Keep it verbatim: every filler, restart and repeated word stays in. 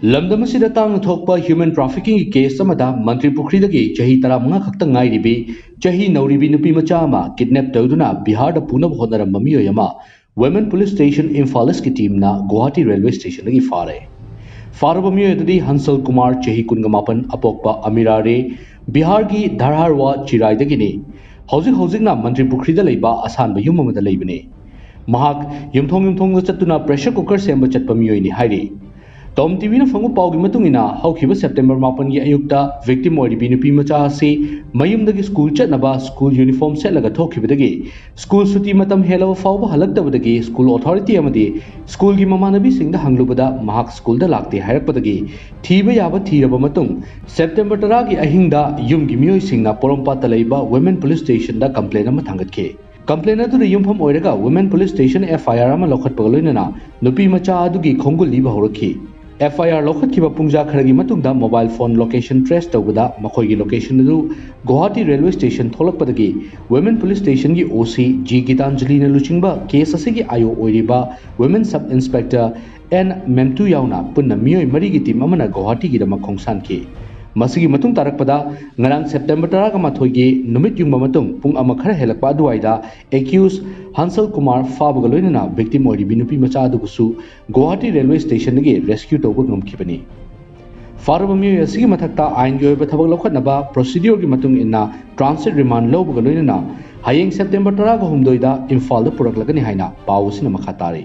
ꯂꯝꯗꯝ ꯑꯁꯤꯗ ꯇꯥꯡꯅ ꯊꯣꯛꯄ human trafficking ꯒꯤ case ꯑꯃꯗ ꯃꯟꯇ꯭ꯔꯤ ꯄꯨꯈ꯭ꯔꯤꯗꯒꯤ ꯆꯍꯤ ꯇꯔꯥꯃꯉꯥ ꯈꯛꯇ ꯉꯥꯏꯔꯤꯕꯤ, ꯆꯍꯤ ꯅꯧꯔꯤꯕꯤ ꯅꯨꯄꯤ ꯃꯆꯥ ꯑꯃ kidnap ꯇꯧꯗꯨꯅ ꯕꯤꯍꯥꯔꯗ ꯄꯨꯅꯕ ꯍꯣꯠꯅꯔꯝꯕ ꯃꯤꯑꯣꯏ ꯑꯃ Women Police Station Imphal East ꯀꯤ team ꯅ ꯒꯨꯋꯥꯍꯥꯇꯤ railway station ꯗꯒꯤ ꯐꯥꯔꯦ꯫ ꯐꯥꯔꯕ ꯃꯤꯑꯣꯏ ꯑꯗꯨꯗꯤ ꯍꯟꯁꯜ ꯀꯨꯃꯥꯔ, ꯆꯍꯤ ꯀꯨꯟꯒ ꯃꯥꯄꯟ, ꯑꯄꯣꯛꯄ ꯑꯃꯤꯔꯥ ꯔꯦ, ꯕꯤꯍꯥꯔꯒꯤ ꯙꯔꯍꯔꯋꯥ ꯆꯤꯔꯥꯏꯗꯒꯤꯅꯤ꯫ ꯍꯧꯖꯤꯛ ꯍꯧꯖꯤꯛꯅ ꯃꯟꯇ꯭ꯔꯤ ꯄꯨꯈ꯭ꯔꯤꯗ ꯂꯩꯕ ꯑꯁꯥꯟꯕ ꯌꯨꯝ ꯑꯃꯗ ꯂꯩꯕꯅꯤ꯫ ꯃꯍꯥꯛ ꯌꯨꯝꯊꯣꯡ ꯌꯨꯝꯊꯣꯡꯗ ꯆꯠꯇꯨꯅ pressure cooker ꯁꯦꯝꯕ ꯆꯠꯄ ꯃꯤꯑꯣꯏꯅꯤ ꯍꯥꯏꯔꯤ꯫ ꯇꯣꯝ ꯇꯤꯚꯤꯅ ꯐꯪꯕ ꯄꯥꯎꯒꯤ ꯃꯇꯨꯡ ꯏꯟꯅ, ꯍꯧꯈꯤꯕ September ꯃꯥꯄꯟꯒꯤ ꯑꯌꯨꯛꯇ victim ꯑꯣꯏꯔꯤꯕꯤ ꯅꯨꯄꯤ ꯃꯆꯥ ꯑꯁꯤ ꯃꯌꯨꯝꯗꯒꯤ school ꯆꯠꯅꯕ school uniform ꯁꯦꯠꯂꯒ ꯊꯣꯛꯈꯤꯕꯗꯒꯤ school ꯁꯨꯇꯤ ꯃꯇꯝ ꯍꯦꯜꯂꯕ ꯐꯥꯎꯕ ꯍꯜꯂꯛꯇꯕꯗꯒꯤ school authority ꯑꯃꯗꯤ school ꯒꯤ ꯃꯃꯥꯟꯅꯕꯤꯁꯤꯡꯗ ꯍꯪꯂꯨꯕꯗ ꯃꯍꯥꯛ school ꯗ ꯂꯥꯛꯇꯦ ꯍꯥꯏꯔꯛꯄꯗꯒꯤ ꯊꯤꯕ ꯌꯥꯕ ꯊꯤꯔꯕ ꯃꯇꯨꯡ September ꯇꯔꯥꯒꯤ ꯑꯍꯤꯡꯗ ꯌꯨꯝꯒꯤ ꯃꯤꯑꯣꯏꯁꯤꯡꯅ ꯄꯣꯔꯣꯝꯄꯥꯠꯇ ꯂꯩꯕ Women Police Station ꯗ complaint ꯑꯃ ꯊꯥꯡꯒꯠꯈꯤ꯫ Complaint ꯑꯗꯨꯗ ꯌꯨꯝꯐꯝ ꯑꯣꯏꯔꯒ Women Police Station F I R ꯑꯃ ꯂꯧꯈꯠꯄꯒ ꯂꯣꯏꯅꯅ ꯅꯨꯄꯤ ꯃꯆꯥ ꯑꯗꯨꯒꯤ ꯈꯣꯡꯒꯨꯜ ꯂꯤꯕ ꯍꯧꯔꯛꯈꯤ꯫ F I R ꯂꯧꯈꯠꯈꯤꯕ ꯄꯨꯡꯖꯥ ꯈꯔꯒꯤ ꯃꯇꯨꯡꯗ mobile phone location trace ꯇꯧꯕꯗ ꯃꯈꯣꯏꯒꯤ location ꯑꯗꯨ ꯒꯨꯋꯥꯍꯥꯇꯤ railway station ꯊꯣꯛꯂꯛꯄꯗꯒꯤ Women Police Station ꯒꯤ O C G ꯒꯤꯇꯥꯟꯖꯂꯤꯅ ꯂꯨꯆꯤꯡꯕ case ꯑꯁꯤꯒꯤ I O ꯑꯣꯏꯔꯤꯕ Women Sub Inspector N ꯃꯦꯝꯇꯨ ꯌꯥꯎꯅ ꯄꯨꯟꯅ ꯃꯤꯑꯣꯏ ꯃꯔꯤꯒꯤ team ꯑꯃꯅ ꯒꯨꯋꯥꯍꯥꯇꯤꯒꯤꯗꯃꯛ ꯈꯣꯡꯁꯥꯟꯈꯤ꯫ ꯃꯁꯤꯒꯤ ꯃꯇꯨꯡ ꯇꯥꯔꯛꯄꯗ ꯉꯔꯥꯡ September ꯇꯔꯥꯒ ꯃꯥꯊꯣꯏꯒꯤ ꯅꯨꯃꯤꯠ ꯌꯨꯡꯕ ꯃꯇꯨꯡ ꯄꯨꯡ ꯑꯃ ꯈꯔ ꯍꯦꯜꯂꯛꯄ ꯑꯗꯨꯋꯥꯏꯗ accused ꯍꯟꯁꯜ ꯀꯨꯃꯥꯔ ꯐꯥꯕꯒ ꯂꯣꯏꯅꯅ victim ꯑꯣꯏꯔꯤꯕꯤ ꯅꯨꯄꯤ ꯃꯆꯥ ꯑꯗꯨꯕꯨꯁꯨ ꯒꯨꯋꯥꯍꯥꯇꯤ railway station ꯗꯒꯤ rescue ꯇꯧꯕ ꯉꯝꯈꯤꯕꯅꯤ꯫ ꯐꯥꯔꯕ ꯃꯤꯑꯣꯏ ꯑꯁꯤꯒꯤ ꯃꯊꯛꯇ ꯑꯥꯏꯟꯒꯤ ꯑꯣꯏꯕ ꯊꯕꯛ ꯂꯧꯈꯠꯅꯕ procedure ꯒꯤ ꯃꯇꯨꯡ ꯏꯟꯅ transit remand ꯂꯧꯕꯒ ꯂꯣꯏꯅꯅ ꯍꯌꯦꯡ September ꯇꯔꯥꯒ ꯍꯨꯝꯗꯣꯏꯗ ꯏꯝꯐꯥꯜꯗ ꯄꯨꯔꯛꯂꯒꯅꯤ ꯍꯥꯏꯅ ꯄꯥꯎ ꯑꯁꯤꯅ ꯃꯈꯥ ꯇꯥꯔꯤ꯫